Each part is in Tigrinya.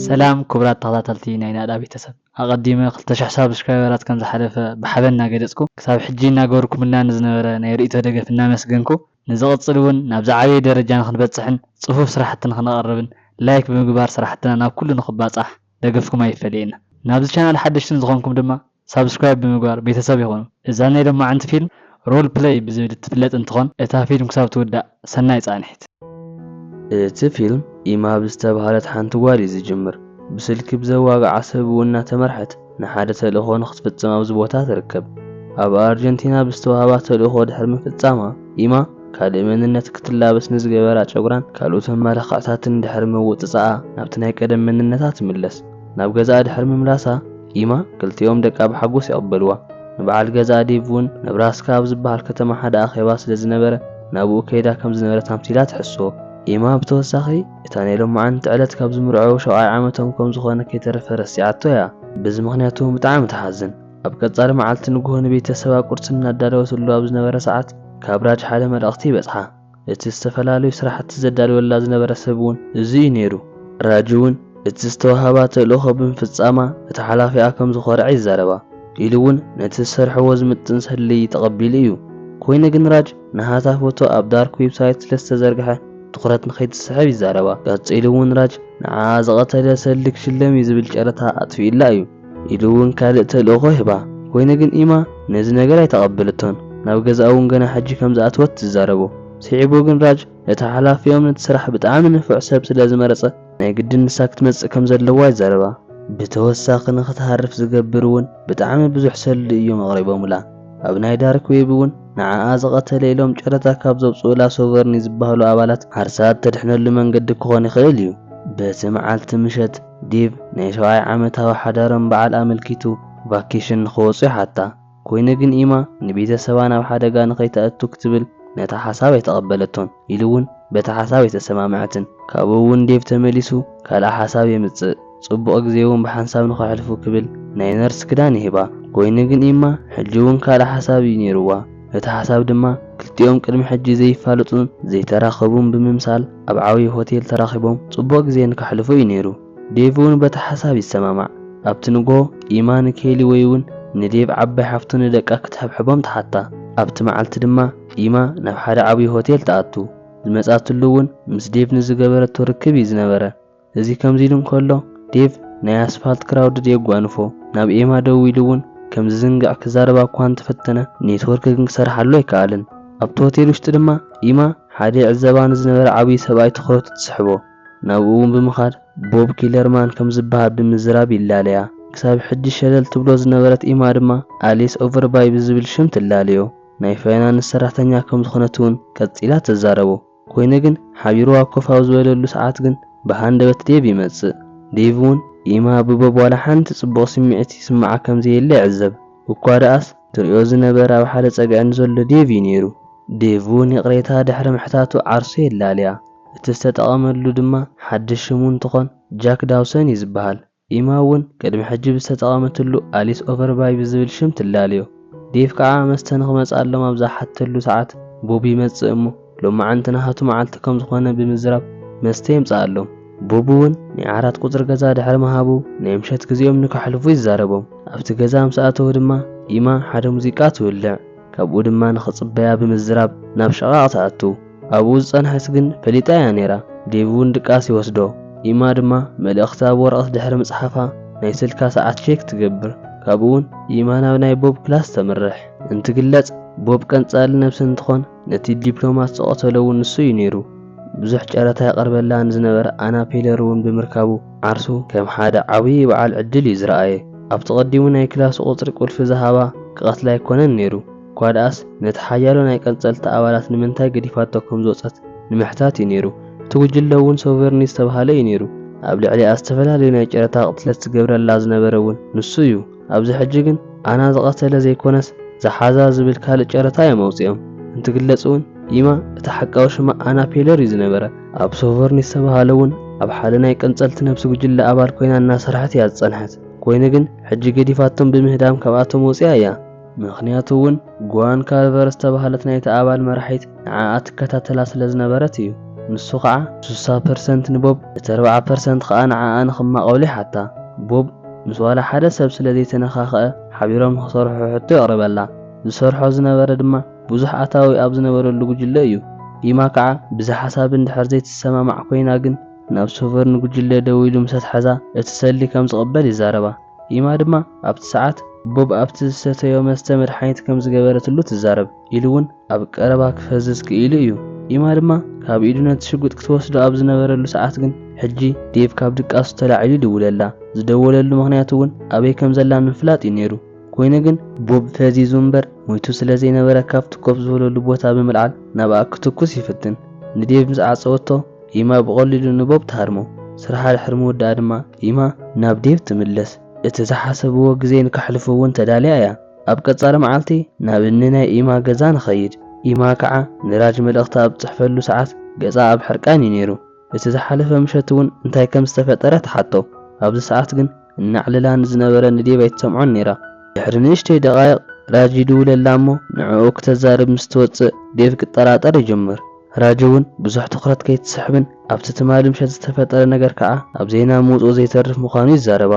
ሰላም ክቡራት ተኸታተልቲ ናይ ናዳ ቤተሰብ፣ ኣቐዲመ ክልተ ሽሕ ሳብስክራይበራት ከም ዝሓለፈ ብሓበን እናገለጽኩ፣ ክሳብ ሕጂ እናገበርኩምልና ንዝነበረ ናይ ርእይቶ ደገፍ እናመስገንኩ፣ ንዝቕጽል እውን ናብ ዝዓበየ ደረጃ ንኽንበጽሕን ጽፉፍ ስራሕቲ ንኽነቕርብን ላይክ ብምግባር ስራሕትና ናብ ኩሉ ንኽባጻሕ ደገፍኩም ኣይፈለየና። ናብዚ ቻናል ሓደሽቲ ንዝኾንኩም ድማ ሳብስክራይብ ብምግባር ቤተሰብ ይኹኑ። እዛ ናይ ሎማዓንቲ ፊልም ሮል ፕለይ ብዝብል እትፍለጥ እንትኾን፣ እታ ፊልም ክሳብ ትውዳእ ሰናይ ጻንሒት። እቲ ፊልም ኢማ ብዝተባህለት ሓንቲ ጓል እዩ ዝጅምር። ብስልኪ ብዘዋግዓ ሰብ እውን እናተመርሐት ንሓደ ተልእኾ ንኽትፍጽም ኣብዚ ቦታ ትርከብ። ኣብ ኣርጀንቲና ብዝተዋህባ ተልእኾ ድሕሪ ምፍጻማ፣ ኢማ ካልእ መንነት ክትላበስ ንዝገበራ ጨጉራን ካልኦት መመላኽዕታትን ድሕሪ ምውጽጻኣ፣ ናብቲ ናይ ቀደም መንነታ ትምለስ። ናብ ገዛኣ ድሕሪ ምምላሳ፣ ኢማ ክልቲኦም ደቃ ብሓጎስ ይቕበልዋ። ንበዓል ገዛኣ ዴቭ እውን ነብራስካ ኣብ ዝበሃል ከተማ ሓደ ኣኼባ ስለ ዝነበረ፣ ናብኡ ከይዳ ከም ዝነበረት ኣምሲላ ትሕስዎ። ኢማ ብተወሳኺ፣ እታ ናይ ሎማዓንቲ ዕለት ካብ ዝምርዐው ሸውዓይ ዓመቶም ከም ዝኾነ ከይተረፈ ረሲዓቶ እያ። በዚ ምኽንያት እውን ብጣዕሚ ትሓዝን። ኣብ ቀጻሊ መዓልቲ ንግሆ ንቤተሰባ ቁርሲ እናዳለወትሉ ኣብ ዝነበረ ሰዓት፣ ካብ ራጅ ሓደ መልእኽቲ ይበጽሓ። እቲ ዝተፈላለዩ ስራሕቲ ዘዳልወላ ዝነበረ ሰብ እውን እዚ እዩ ነይሩ። ራጅ እውን እቲ ዝተዋህባ ተልእኾ ብምፍጻማ፣ እቲ ሓላፊኣ ከም ዝኾርዐ ይዛረባ። ኢሉ እውን ነቲ ዝሰርሕዎ ዝምጥን ሰልይ ተቐቢሉ እዩ። ኮይኑ ግን ራጅ ንሃታ ፎቶ ኣብ ዳርክ ዌብሳይት ስለ ዝተዘርግሐ ትኹረት ንኸይትስሕብ ይዛረባ። ቀጺሉ እውን ራጅ ንዓኣ ዝቐተለ ሰልይ ክሽለም እዩ ዝብል ጨረታ ኣጥፊኡላ እዩ። ኢሉ እውን ካልእ ተልእኾ ይህባ። ኮይኑ ግን ኢማ ነዚ ነገር ኣይተቐበለቶን። ናብ ገዛኣ እውን ገና ሕጂ ከም ዝኣተወት ትዛረቦ። ስዒቡ ግን ራጅ እቲ ሓላፊኦም ነቲ ስራሕ ብጣዕሚ ንፉዕ ሰብ ስለ ዝመረጸ ናይ ግድን ንሳ ክትመጽእ ከም ዘለዋ ይዛረባ። ብተወሳኺ ንኽትሃርፍ ዝገብር እውን ብጣዕሚ ብዙሕ ሰልዲ እዮም ኣቕሪቦምላ። ኣብ ናይ ዳርክ ዌብ እውን ንዓኣ ዝቐተለ ኢሎም ጨረታ ካብ ዘውፅኡላ ሶቨርኒ ዝበሃሉ ኣባላት ዓርሳ እተድሕነሉ መንገዲ ክኾን ይኽእል እዩ። በቲ መዓልቲ ምሸት ዴቭ ናይ ሸውዓይ ዓመታዊ ሓዳሮም በዓል ኣመልኪቱ ቫኬሽን ንኽወፁ ይሓታ። ኮይኑ ግን ኢማ ንቤተሰባ ናብ ሓደጋ ንኸይተእቱ ክትብል ነታ ሓሳብ ኣይተቐበለቶን። ኢሉ እውን በቲ ሓሳብ ኣይተሰማምዐትን። ካብኡ እውን ዴቭ ተመሊሱ ካልእ ሓሳብ የምጽእ። ጽቡቕ ግዜ እውን ብሓንሳብ ንኸሕልፉ ክብል ናይ ነርስ ክዳን ይህባ። ኮይኑ ግን ኢማ ሕጂ እውን ካልእ ሓሳብ እዩ ነይርዋ። እቲ ሓሳብ ድማ ክልቲኦም ቅድሚ ሕጂ ዘይፋለጡን ዘይተራኸቡን ብምምሳል ኣብ ዓብዪ ሆቴል ተራኺቦም ጽቡቕ ግዜ ንከሕልፉ እዩ ነይሩ። ዴቭ እውን በቲ ሓሳብ ይሰማማዕ። ኣብቲ ንግሆ ኢማ ንኬሊ ወይ እውን ንዴቭ ዓባይ ሓፍቱ ንደቃ ክትሕብሕቦም ትሓታ። ኣብቲ መዓልቲ ድማ ኢማ ናብ ሓደ ዓብዪ ሆቴል ትኣቱ። ዝመጻትሉ እውን ምስ ዴቭ ንዝገበረቶ ርክብ እዩ ዝነበረ። እዚ ከምዚ ኢሉ እንከሎ ዴቭ ናይ ኣስፋልት ክራውድድ የጓንፎ። ናብ ኤማ ደው ኢሉ እውን ከም ዝዝንግዕ ክዛረባ እኳ እንተፈተነ ኔትወርክ ግን ክሰርሓሉ ኣይከኣልን። ኣብቲ ሆቴል ውሽጢ ድማ ኢማ ሓደ ይዕዘባ ንዝነበረ ዓብዪ ሰብኣይ ትኹረቱ ትስሕቦ። ናብኡ እውን ብምኻድ ቦብ ኪለርማን ከም ዝበሃል ብምዝራብ ይላለያ። ክሳብ ሕጂ ሸለል ትብሎ ዝነበረት ኢማ ድማ ኣሊስ ኦቨርባይ ብዝብል ሽም ትላለዮ። ናይ ፋይናንስ ሰራሕተኛ ከም ዝኾነት እውን ቀጺላ ትዛረቦ። ኮይኑ ግን ሓቢርዋ ኮፍ ኣብ ዝበለሉ ሰዓት ግን ብሃንደበት ዴቭ ይመጽእ። ዴቭ እውን ኢማ ብቦብ ዋላ ሓንቲ ጽቡቕ ስምዒት ይስምዓ ከም ዘየለ ይዕዘብ። እኳ ደኣስ ትርእዮ ዝነበረ ኣብ ሓደ ጸግዒ ንዘሎ ዴቭ እዩ ነይሩ። ዴቭ እውን ይቕሬታ ድሕሪ ምሕታቱ ዓርሱ የላልያ። እቲ ዝተጠቐመሉ ድማ ሓድሽ ሽሙ እንትኾን ጃክ ዳውሰን እዩ ዝበሃል። ኢማ እውን ቅድሚ ሕጂ ብዝተጠቐመትሉ ኣሊስ ኦቨርባይ ብዝብል ሽም ትላለዮ። ዴቭ ከዓ መስተ ንኽመፅኣሎም ኣብ ዝሓተሉ ሰዓት ቦብ ይመፅእ እሞ ሎማዓንቲ ናሃቱ መዓልቲ ከም ዝኾነ ብምዝራብ መስተ የምፅኣሎም። ቦብ እውን ናይ ኣራት ቁፅሪ ገዛ ድሕሪ ምሃቡ ናይ ምሸት ግዜኦም ንከሕልፉ ይዛረቦም። ኣብቲ ገዛ ምስ ኣተዉ ድማ ኢማ ሓደ ሙዚቃ ትውልዕ። ካብኡ ድማ ንኽጽበያ ብምዝራብ ናብ ሸቓቕ ትኣቱ። ኣብኡ ዝጸንሐስ ግን ፈሊጣ እያ ነይራ። ዴቭ እውን ድቃስ ይወስዶ። ኢማ ድማ መልእኽቲ ኣብ ወረቐት ድሕሪ ምጽሓፋ ናይ ስልካ ሰዓት ቼክ ትገብር። ካብኡ እውን ኢማ ናብ ናይ ቦብ ክላስ ተምርሕ። እንትግለጽ ቦብ ቀንጻሊ ነብሲ እንትኾን ነቲ ዲፕሎማት ዝቐተሎ እውን ንሱ እዩ ነይሩ። ብዙሕ ጨረታ ይቐርበላ ንዝነበረ ኣና ፔለር እውን ብምርካቡ ዓርሱ ከም ሓደ ዓብዪ በዓል ዕድል እዩ ዝረኣየ። ኣብቲ ቀዲሙ ናይ ክላሱ ቁጽሪ ቁልፊ ዝሃባ ክቐትላ ኣይኮነን ነይሩ። እኳ ደኣስ ነቲ ሓያሎ ናይ ቀንጸልቲ ኣባላት ንምንታይ ገዲፋቶ ከም ዝወጸት ንምሕታት እዩ ነይሩ። እቲ ጉጅለ እውን ሶቨርኒ ዝተባህለ እዩ ነይሩ። ኣብ ልዕሊኣ ዝተፈላለዩ ናይ ጨረታ ቅትለት ዝገብረላ ዝነበረ እውን ንሱ እዩ። ኣብዚ ሕጂ ግን ኣና ዝቐተለ ዘይኮነስ ዝሓዛ ዝብል ካልእ ጨረታ እዮም ኣውጺኦም። እንትግለጽ እውን ኢማ እቲ ሓቃዊ ሽማ ኣና ፔለር እዩ ዝነበረ። ኣብ ሶቨርኒ ዝተባህለ እውን ኣብ ሓደ ናይ ቀንጸልቲ ነብሲ ጉጅለ ኣባል ኮይና እናሰርሐት እያ ዝጸንሐት። ኮይኑ ግን ሕጂ ገዲፋቶም ብምህዳም ካብኣቶም ወጺኣ እያ። ምኽንያቱ እውን ጓን ካልቨር ዝተባህለት ናይቲ ኣባል መራሒት ንዓኣ ትከታተላ ስለ ዝነበረት እዩ። ንሱ ኸዓ ስሳ ፐርሰንት ንቦብ፣ እቲ ኣርብዓ ፐርሰንት ኸዓ ንዓኣ ንኽማቐሉ ይሓታ። ቦብ ምስ ዋላ ሓደ ሰብ ስለ ዘይተነኻኸአ ሓቢሮም ንኽሰርሑ ሕቶ የቕርበላ። ዝሰርሖ ዝነበረ ድማ ብዙሕ ኣታዊ ኣብ ዝነበረሉ ጉጅለ እዩ። ኢማ ከዓ ብዚ ሓሳብ እንድሕር ዘይትሰማማዕ ኮይና ግን ናብ ሶቨርን ጉጅለ ደዊሉ ምስ ኣትሓዛ እቲ ሰልዲ ከም ዝቕበል ይዛረባ። ኢማ ድማ ኣብቲ ሰዓት ቦብ ኣብቲ ዝሰተዮ መስተ መድሓኒት ከም ዝገበረትሉ ትዛረብ። ኢሉ እውን ኣብ ቀረባ ክፈዝዝ ክኢሉ እዩ። ኢማ ድማ ካብ ኢዱ ነቲ ሽጉጥ ክትወስዶ ኣብ ዝነበረሉ ሰዓት ግን ሕጂ ዴቭ ካብ ድቃሱ ተላዒሉ ይድውለላ። ዝደወለሉ ምኽንያት እውን ኣበይ ከም ዘላ ንምፍላጥ እዩ ነይሩ። ኮይኑ ግን ቦብ ፈዚዙ እምበር ሞይቱ ስለ ዘይነበረ ካብቲ ኮፍ ዝበለሉ ቦታ ብምልዓል ናብኣ ክትኩስ ይፍትን። ንዴቭ ምስ ዓጸወቶ ኢማ ብቐሊሉ ንቦብ ትሃርሞ። ስርሓ ድሕሪ ምውዳኣ ድማ ኢማ ናብ ዴቭ ትምለስ። እቲ ዝሓሰብዎ ግዜ ንከሕልፉ እውን ተዳልያ እያ። ኣብ ቀጻሊ መዓልቲ ናብ እኒ ናይ ኢማ ገዛ ንኸይድ። ኢማ ከዓ ንራጅ መልእኽቲ ኣብ ትጽሕፈሉ ሰዓት ገጻ ኣብ ሕርቃን እዩ ነይሩ። እቲ ዝሓለፈ ምሸት እውን እንታይ ከም ዝተፈጠረ ትሓቶ። ኣብዚ ሰዓት ግን እናዕለላ ንዝነበረ ንዴቭ ኣይትሰምዖን ነይራ። ድሕሪ ንእሽተይ ደቓይቕ ራጅ ይድውለላ እሞ ንዕኡ ክተዛርብ ምስ ትወጽእ ዴቭ ክጠራጠር ይጅምር። ራጅ እውን ብዙሕ ትኹረት ከይትስሕብን ኣብቲ ትማሊ ምሸት ዝተፈጠረ ነገር ከዓ ኣብ ዜና ምውፅኡ ዘይተርፍ ምዃኑ ይዛረባ።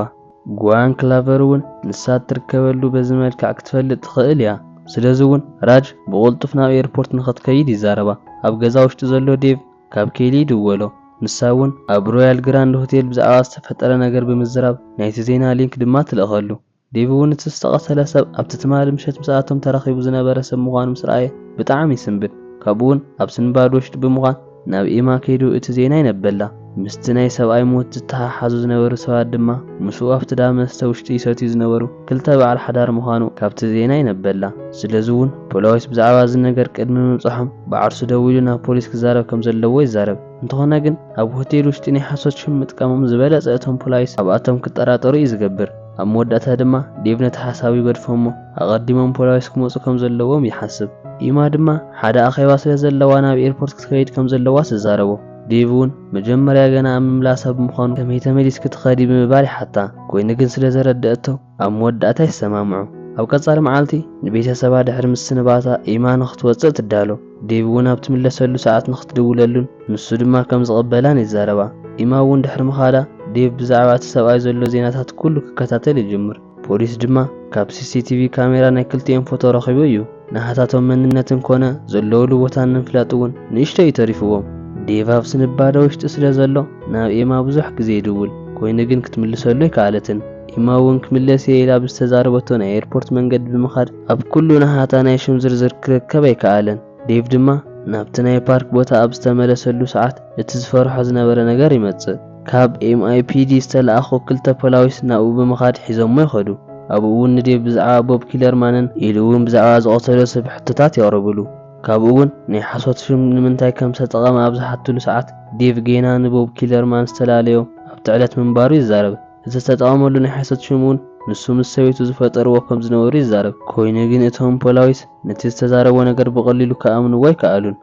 ጓያን ክላቨር እውን ንሳ እትርከበሉ በዚ መልክዕ ክትፈልጥ ትኽእል እያ። ስለዚ እውን ራጅ ብቕልጡፍ ናብ ኤርፖርት ንኽትከይድ ይዛረባ። ኣብ ገዛ ውሽጢ ዘሎ ዴቭ ካብ ኬሊ ይድወሎ። ንሳ እውን ኣብ ሮያል ግራንድ ሆቴል ብዛዕባ ዝተፈጠረ ነገር ብምዝራብ ናይቲ ዜና ሊንክ ድማ ትልእኸሉ። ዴቭ እውን እቲ ዝተቐተለ ሰብ ኣብቲ ትማሊ ምሸት ምስኣቶም ተራኺቡ ዝነበረ ሰብ ምዃኑ ምስ ረኣየ ብጣዕሚ ይስንብድ። ካብኡ እውን ኣብ ስንባድ ውሽጢ ብምዃን ናብ ኤማ ከይዱ እቲ ዜና ይነበላ። ምስቲ ናይ ሰብኣይ ሞት ዝተሓሓዙ ዝነበሩ ሰባት ድማ ምስኡ ኣብቲ ዳ መስተ ውሽጢ ይሰትዩ ዝነበሩ ክልተ በዓል ሓዳር ምዃኑ ካብቲ ዜና ይነበላ። ስለዚ እውን ፖላዊስ ብዛዕባ እዚ ነገር ቅድሚ ምብጽሖም ብዓርሱ ደዊሉ ናብ ፖሊስ ክዛረብ ከም ዘለዎ ይዛረብ። እንተኾነ ግን ኣብ ሆቴል ውሽጢ ናይ ሓሶት ሽም ምጥቃሞም ዝበለጸ እቶም ፖላዊስ ኣብኣቶም ክጠራጠሩ እዩ ዝገብር። ኣብ መወዳእታ ድማ ዴቭ ነቲ ሓሳቡ ይገድፎ እሞ ኣቐዲሞም ፖላዊስ ክመጹ ከም ዘለዎም ይሓስብ። ኢማ ድማ ሓደ ኣኼባ ስለ ዘለዋ ናብ ኤርፖርት ክትከይድ ከም ዘለዋ ትዛረቦ። ዴቭ እውን መጀመርያ ገና ኣብ ምምላሳ ብምዃኑ ከመይ ተመሊስኪ ትኸዲ ብምባል ይሓታ። ኮይኑ ግን ስለ ዘረደአቶ ኣብ መወዳእታ ይሰማምዑ። ኣብ ቀጻሊ መዓልቲ ንቤተሰባ ድሕሪ ምስንባታ ኢማ ንኽትወጽእ ትዳሎ። ዴቭ እውን ኣብ ትምለሰሉ ሰዓት ንኽትድውለሉን ንሱ ድማ ከም ዝቕበላን ይዛረባ። ኢማ እውን ድሕሪ ምኻዳ ዴቭ ብዛዕባ እቲ ሰብኣይ ዘሎ ዜናታት ኩሉ ክከታተል ይጅምር። ፖሊስ ድማ ካብ ሲሲቲቪ ካሜራ ናይ ክልቲኦም ፎቶ ረኺቡ እዩ። ናሃታቶም መንነትን ኮነ ዘለውሉ ቦታን ንምፍላጥ እውን ንእሽቶ እዩ ተሪፍዎም። ዴቭ ኣብ ስንባደ ውሽጢ ስለ ዘሎ ናብ ኤማ ብዙሕ ግዜ ይድውል፣ ኮይኑ ግን ክትምልሰሉ ኣይከኣለትን። ኤማ እውን ክምለስ እየ ኢላ ብዝተዛረበቶ ናይ ኤርፖርት መንገዲ ብምኻድ ኣብ ኩሉ ናሃታ ናይ ሽም ዝርዝር ክርከብ ኣይከኣለን። ዴቭ ድማ ናብቲ ናይ ፓርክ ቦታ ኣብ ዝተመለሰሉ ሰዓት እቲ ዝፈርሖ ዝነበረ ነገር ይመጽእ። ካብ ኤምኣይፒዲ ዝተለኣኹ ክልተ ፖላዊስ ናብኡ ብምኻድ ሒዞሞ ይኸዱ። ኣብኡ እውን ንዴቭ ብዛዕባ ቦብ ኪለርማንን ኢሉ እውን ብዛዕባ ዝቐተሎ ሰብ ሕቶታት የቕርብሉ። ካብኡ እውን ናይ ሓሶት ሽም ንምንታይ ከም ዝተጠቐመ ኣብ ዝሓትሉ ሰዓት ዴቭ ጌና ንቦብ ኪለርማን ዝተላለዮ ኣብቲ ዕለት ምንባሩ ይዛረብ። እቲ ዝተጠቐመሉ ናይ ሓሶት ሽም እውን ንሱ ምስ ሰበይቱ ዝፈጠርዎ ከም ዝነበሩ ይዛረብ። ኮይኑ ግን እቶም ፖላዊስ ነቲ ዝተዛረቦ ነገር ብቐሊሉ ክኣምንዎ ኣይከኣሉን።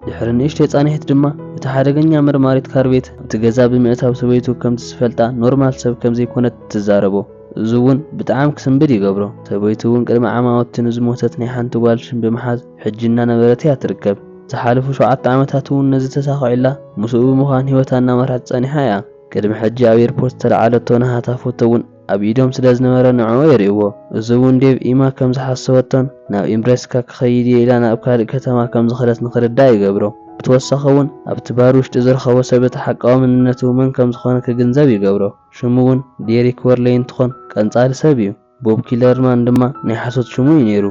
ድሕሪ ንእሽተይ ጻንሒት ድማ እቲ ሓደገኛ መርማሪት ካርቤት ኣብቲ ገዛ ብምእታው ሰበይቱ ከምቲ ዝፈልጣ ኖርማል ሰብ ከም ዘይኮነት ትዛረቦ። እዚ እውን ብጣዕሚ ክስንብድ ይገብሮ። ሰበይቱ እውን ቅድሚ ዓማውቲ ንዝሞተት ናይ ሓንቲ ጓል ሽም ብምሓዝ ሕጂ እናነበረት እያ ትርከብ። ዝሓለፉ ሸውዓተ ዓመታት እውን ነዚ ተሳኺዑላ ምስኡ ብምዃን ህይወታ እናመርሐት ጸኒሓ እያ። ቅድሚ ሕጂ ኣብ ኤርፖርት ዝተለዓለቶ ናሃታ ፎቶ እውን ኣብ ኢዶም ስለ ዝነበረ ንዕኡ የርእይዎ። እዚ እውን ዴቭ ኢማ ከም ዝሓሰበቶን ናብ ኢምብሬስካ ክኸይድ እየ ኢላ ናብ ካልእ ከተማ ከም ዝኸደት ንኽርዳእ ይገብሮ። ብተወሳኺ እውን ኣብቲ ባር ውሽጢ ዝረኸቦ ሰብ እቲ ሓቃዊ መንነቱ መን ከም ዝኾነ ክግንዘብ ይገብሮ። ሽሙ እውን ዴሪክ ወርለይ እንትኾን ቀንጻሊ ሰብ እዩ። ቦብ ኪለርማን ድማ ናይ ሓሶት ሽሙ እዩ ነይሩ።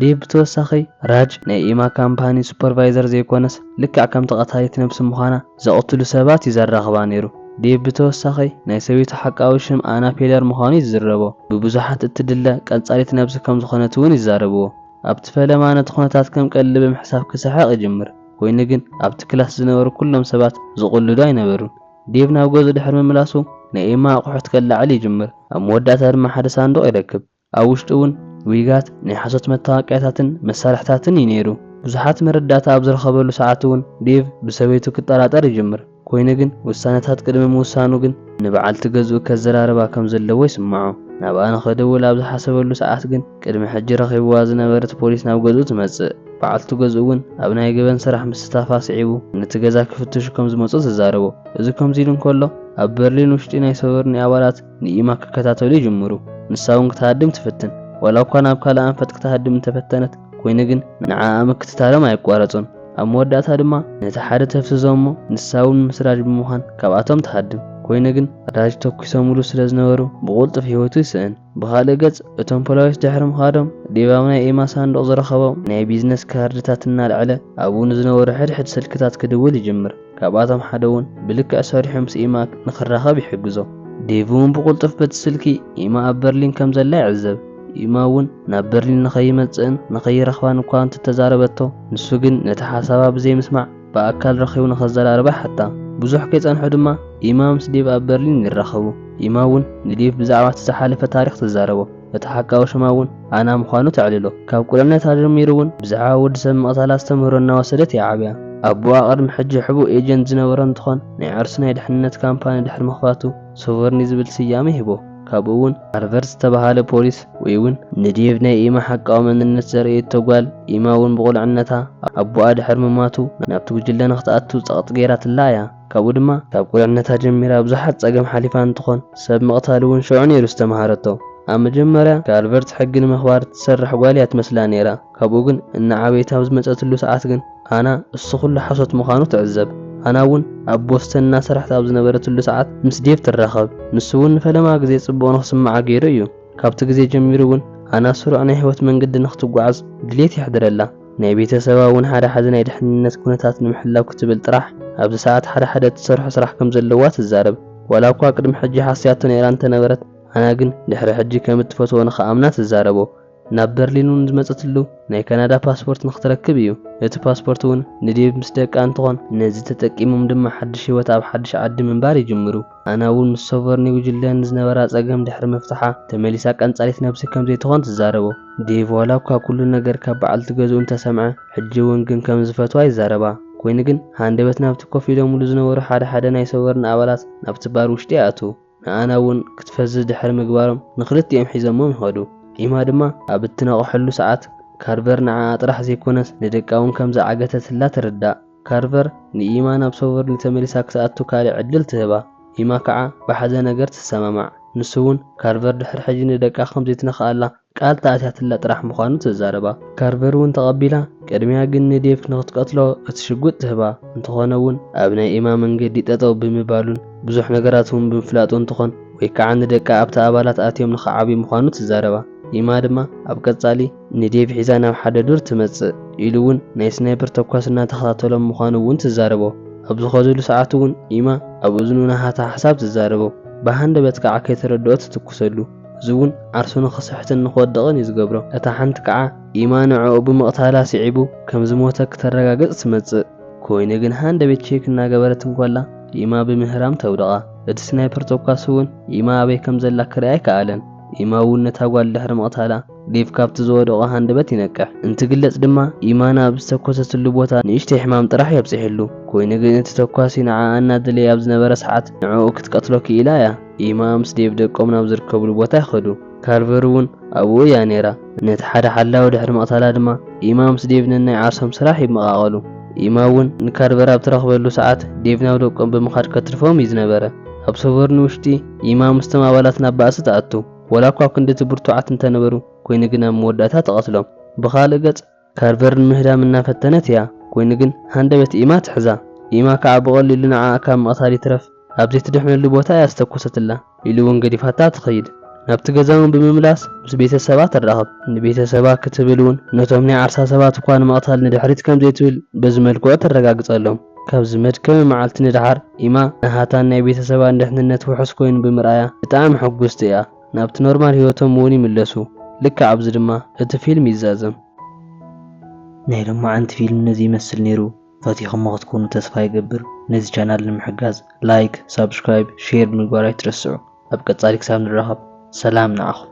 ዴቭ ብተወሳኺ ራጅ ናይ ኢማ ካምፓኒ ሱፐርቫይዘር ዘይኮነስ ልክዕ ከምቲ ቀታሊት ነብሲ ምዃና ዘቕትሉ ሰባት እዩ ዘራኽባ ነይሩ። ዴቭ ብተወሳኺ ናይ ሰበይቱ ሓቃዊ ሽም ኣና ፔለር ምዃኑ እዩ ዝዝረቦ። ብብዙሓት እትድለ ቀንጻሊት ነብሲ ከም ዝኾነት እውን ይዛረብዎ። ኣብቲ ፈለማ ነቲ ኩነታት ከም ቀልዲ ብምሕሳብ ክስሕቕ ይጅምር። ኮይኑ ግን ኣብቲ ክላስ ዝነበሩ ኩሎም ሰባት ዝቕልዱ ኣይነበሩን። ዴቭ ናብ ገዝኡ ድሕሪ ምምላሱ ናይ ኤማ ኣቑሑት ከላዕል ይጅምር። ኣብ መወዳእታ ድማ ሓደ ሳንዱቕ ይረክብ። ኣብ ውሽጡ እውን ዊጋት፣ ናይ ሓሶት መታወቅያታትን መሳርሕታትን እዩ ነይሩ። ብዙሓት መረዳእታ ኣብ ዝረኸበሉ ሰዓት እውን ዴቭ ብሰበይቱ ክጠራጠር ይጅምር። ኮይኑ ግን ውሳነታት ቅድሚ ምውሳኑ ግን ንበዓልቲ ገዝኡ ከዘራርባ ከም ዘለዎ ይስምዖ። ናብኣ ንኸደውል ኣብ ዝሓሰበሉ ሰዓት ግን ቅድሚ ሕጂ ረኺብዋ ዝነበረት ፖሊስ ናብ ገዝኡ ትመጽእ። በዓልቲ ገዝኡ እውን ኣብ ናይ ገበን ስራሕ ምስታፋ ስዒቡ ነቲ ገዛ ክፍትሹ ከም ዝመጹ ትዛረቦ። እዚ ከምዚ ኢሉ እንከሎ ኣብ በርሊን ውሽጢ ናይ ሶቨርኒ ኣባላት ንኢማ ክከታተሉ ይጅምሩ። ንሳ እውን ክትሃድም ትፍትን። ዋላ እኳ ናብ ካልእ ኣንፈት ክትሃድም እንተፈተነት፣ ኮይኑ ግን ንዓኣ ምክትታሎም ኣየቋረጹን። ኣብ መወዳእታ ድማ ነቲ ሓደ ተፍስዞ እሞ ንሳ እውን ምስራጅ ብምዃን ካብኣቶም ትሃድም። ኮይኑ ግን ራጅ ተኩሶምሉ ስለ ዝነበሩ ብቑልጡፍ ህይወቱ ይስእን። ብኻልእ ገጽ እቶም ፖላዊስ ድሕሪ ምኻዶም ዴቭ ኣብ ናይ ኤማ ሳንዱቕ ዝረኸቦ ናይ ቢዝነስ ካርድታት እናልዐለ ኣብኡ ንዝነበሩ ሕድሕድ ስልክታት ክድውል ይጅምር። ካብኣቶም ሓደ እውን ብልክዕ ሰሪሑ ምስ ኢማ ንኽራኸብ ይሕግዞ። ዴቭ እውን ብቕልጡፍ በቲ ስልኪ ኢማ ኣብ በርሊን ከም ዘላ ይዕዘብ። ኢማ እውን ናብ በርሊን ንኸይመጽእን ንኸይረኽባን እኳ እንተተዛረበቶ፣ ንሱ ግን ነቲ ሓሳባ ብዘይምስማዕ ብኣካል ረኺቡ ንኸዘራርባ ሓታ። ብዙሕ ከይጸንሑ ድማ ኢማ ምስ ዴቭ ኣብ በርሊን ይራኸቡ። ኢማ እውን ንዴቭ ብዛዕባ እቲ ዝሓለፈ ታሪኽ ትዛረቦ። እቲ ሓቃዊ ሽማ እውን ኣና ምዃኑ ተዕልሎ። ካብ ቁልዕነታ ጀሚሩ እውን ብዛዕባ ወዲ ሰብ ምቕታል ኣስተምህሮ እናወሰደት እያ ዓብያ። ኣቦኣ ቅድሚ ሕጂ ሕቡእ ኤጀንት ዝነበረ እንትኾን፣ ናይ ዓርሱ ናይ ድሕንነት ካምፓኒ ድሕሪ ምኽፋቱ ሶቨርኒ ዝብል ስያመ ሂቦ። ካብኡ እውን ሃርቨርት ዝተባሃለ ፖሊስ ወይ እውን ንዴቭ ናይ ኢማ ሓቃዊ መንነት ዘርእየቶ ጓል፣ ኢማ እውን ብቑልዕነታ ኣቦኣ ድሕሪ ምማቱ ናብቲ ጉጅለ ንክትኣቱ ጸቕጢ ገይራትላ እያ። ካብኡ ድማ ካብ ቁልዕነታ ጀሚራ ብዙሓት ጸገም ሓሊፋ እንትኾን፣ ሰብ ምቕታል እውን ሽዑ ነይሩ ዝተምሃረቶ። ኣብ መጀመርያ ካልቨርት ሕጊ ንምኽባር ትሰርሕ ጓል እያ ትመስላ ነይራ። ካብኡ ግን እናዓበየት ኣብ ዝመጸትሉ ሰዓት ግን ኣና እሱ ኩሉ ሓሶት ምዃኑ ትዕዘብ። ኣና እውን ኣብ ቦስተን እናሰራሕት ኣብ ዝነበረትሉ ሰዓት ምስ ዴቭ ትራኸብ። ንሱ እውን ንፈለማ ግዜ ጽቡቕ ንኽስምዓ ገይሩ እዩ። ካብቲ ግዜ ጀሚሩ እውን ኣና ስሩዕ ናይ ህይወት መንገዲ ንኽትጓዓዝ ድሌት የሕድረላ። ናይ ቤተሰባ እውን ሓደ ሓደ ናይ ድሕንነት ኩነታት ንምሕላው ክትብል ጥራሕ ኣብዚ ሰዓት ሓደ ሓደ እትሰርሖ ስራሕ ከም ዘለዋ ትዛረብ። ዋላ እኳ ቅድሚ ሕጂ ሓስያቶ ነይራ እንተነበረት፣ ኣና ግን ድሕሪ ሕጂ ከም እትፈትዎ ንኽኣምና ትዛረቦ። ናብ በርሊን እውን ዝመጸትሉ ናይ ካናዳ ፓስፖርት ንኽትረክብ እዩ። እቲ ፓስፖርት እውን ንዴቭ ምስ ደቃ እንትኾን፣ ነዚ ተጠቂሞም ድማ ሓድሽ ህይወት ኣብ ሓድሽ ዓዲ ምንባር ይጅምሩ። ኣና እውን ምስ ሶቨርኒ ጉጅለ ንዝነበራ ጸገም ድሕሪ ምፍትሓ ተመሊሳ ቀንጻሊት ነብሲ ከም ዘይትኾን ትዛረቦ። ዴቭ ዋላ እኳ ኩሉ ነገር ካብ በዓልቲ ገዝኡ እንተሰምዐ፣ ሕጂ እውን ግን ከም ዝፈትዋ ይዛረባ። ኮይኑ ግን ሃንደበት ናብቲ ኮፍ ኢሎምሉ ዝነበሩ ሓደ ሓደ ናይ ሶቨርኒ ኣባላት ናብቲ ባር ውሽጢ ይኣትዉ። ንኣና እውን ክትፈዝዝ ድሕሪ ምግባሮም ንኽልቲኦም ሒዞሞም ይኸዱ። ኢማ ድማ ኣብ እትነቕሐሉ ሰዓት ካርቨር ንዓኣ ጥራሕ ዘይኮነስ ንደቃ እውን ከም ዝዓገተትላ ትርዳእ። ካርቨር ንኢማ ናብ ሶቨርኒ ተመሊሳ ክትኣቱ ካልእ ዕድል ትህባ። ኢማ ከዓ ብሓደ ነገር ትሰማማዕ። ንሱ እውን ካርቨር ድሕሪ ሕጂ ንደቃ ከም ዘይትነኽኣላ ቃል ተኣትያትላ ጥራሕ ምዃኑ ትዛረባ። ካርቨር እውን ተቐቢላ፣ ቅድሚያ ግን ንዴቭ ንኽትቀትሎ እቲ ሽጉጥ ትህባ። እንተኾነ እውን ኣብ ናይ ኢማ መንገዲ ጠጠው ብምባሉን ብዙሕ ነገራት እውን ብምፍላጡ እንትኾን ወይ ከዓ ንደቃ ኣብቲ ኣባላት ኣትዮም ንኽዓብዩ ምዃኑ ትዛረባ። ኢማ ድማ ኣብ ቀጻሊ ንዴቭ ሒዛ ናብ ሓደ ዱር ትመጽእ ኢሉ እውን ናይ ስናይፐር ተኳሲ እናተኸታተሎም ምዃኑ እውን ትዛረቦ። ኣብ ዝኸድሉ ሰዓት እውን ኢማ ኣብ እዝኑ ናሃታ ሓሳብ ትዛረቦ። ብሃንደበት ከዓ ከይተረድኦ ትትኩሰሉ። እዚ እውን ዓርሱ ንኽስሕትን ንኽወድቕን እዩ ዝገብሮ። እታ ሓንቲ ከዓ ኢማ ንዕኡ ብምቕታላ ስዒቡ ከም ዝሞተ ክተረጋግጽ ትመጽእ። ኮይኑ ግን ሃንደበት ቼክ እናገበረት እንኮላ ኢማ ብምህራም ተውድቓ። እቲ ስናይፐር ተኳሲ እውን ኢማ ኣበይ ከም ዘላ ክርኢ ኣይከኣለን። ኢማ እውን ነታ ጓል ድሕሪ ምቕታላ ዴቭ ካብቲ ዝወደቖ ሃንደበት ይነቅሕ። እንትግለጽ ድማ ኢማ ናብ ዝተኮሰትሉ ቦታ ንእሽተይ ሕማም ጥራሕ የብጽሕሉ። ኮይኑ ግን እቲ ተኳሲ ንዓኣ እናደለየ ኣብ ዝነበረ ሰዓት ንዕኡ ክትቀትሎ ክኢላ እያ። ኢማ ምስ ዴቭ ደቆም ናብ ዝርከብሉ ቦታ ይኸዱ። ካርቨር እውን ኣብኡ እያ ነይራ። ነቲ ሓደ ሓላዊ ድሕሪ ምቕታላ ድማ ኢማ ምስ ዴቭ ነናይ ዓርሶም ስራሕ ይመቓቐሉ። ኢማ እውን ንካርቨር ኣብ ትረኽበሉ ሰዓት ዴቭ ናብ ደቆም ብምኻድ ከትርፎም እዩ ዝነበረ። ኣብ ሶቨርኒ ውሽጢ ኢማ ምስቶም ኣባላት ናብ ባእሲ ትኣቱ። ወላ እኳ ክንድቲ ብርቱዓት እንተነበሩ፣ ኮይኑ ግን ኣብ መወዳእታ ትቐትሎም። ብኻልእ ገጽ ካርቨር ንምህዳም እናፈተነት እያ። ኮይኑ ግን ሃንደበት ኢማ ትሕዛ። ኢማ ከዓ ብቐሊሉ ንዓኣ ካብ ምቕታል ይትረፍ ኣብ ዘይትድሕነሉ ቦታ እያ ዝተኮሰትላ ኢሉ እውን ገዲፋታ ትኸይድ። ናብቲ ገዛ እውን ብምምላስ ምስ ቤተሰባ ትራኸብ። ንቤተሰባ ክትብል እውን ነቶም ናይ ዓርሳ ሰባት እኳ ንምቕታል ንድሕሪት ከም ዘይትብል በዚ መልክዑ ተረጋግጸሎም። ካብዚ መድከሚ መዓልቲ ንደሓር ኢማ ናሃታን ናይ ቤተሰባን ድሕንነት ውሑስ ኮይኑ ብምርኣያ ብጣዕሚ ሕጉስቲ እያ። ናብቲ ኖርማል ህይወቶም እውን ይምለሱ። ልክዕ ኣብዚ ድማ እቲ ፊልም ይዛዘም። ናይ ሎማዓንቲ ፊልም ነዚ ይመስል ነይሩ። ፈቲኹሞ ክትኮኑ ተስፋ ይገብር። ነዚ ቻናል ንምሕጋዝ ላይክ፣ ሳብስክራይብ፣ ሼር ብምግባር ኣይትረስዑ። ኣብ ቀጻሊ ክሳብ ንራኸብ ሰላም ንዓኹም።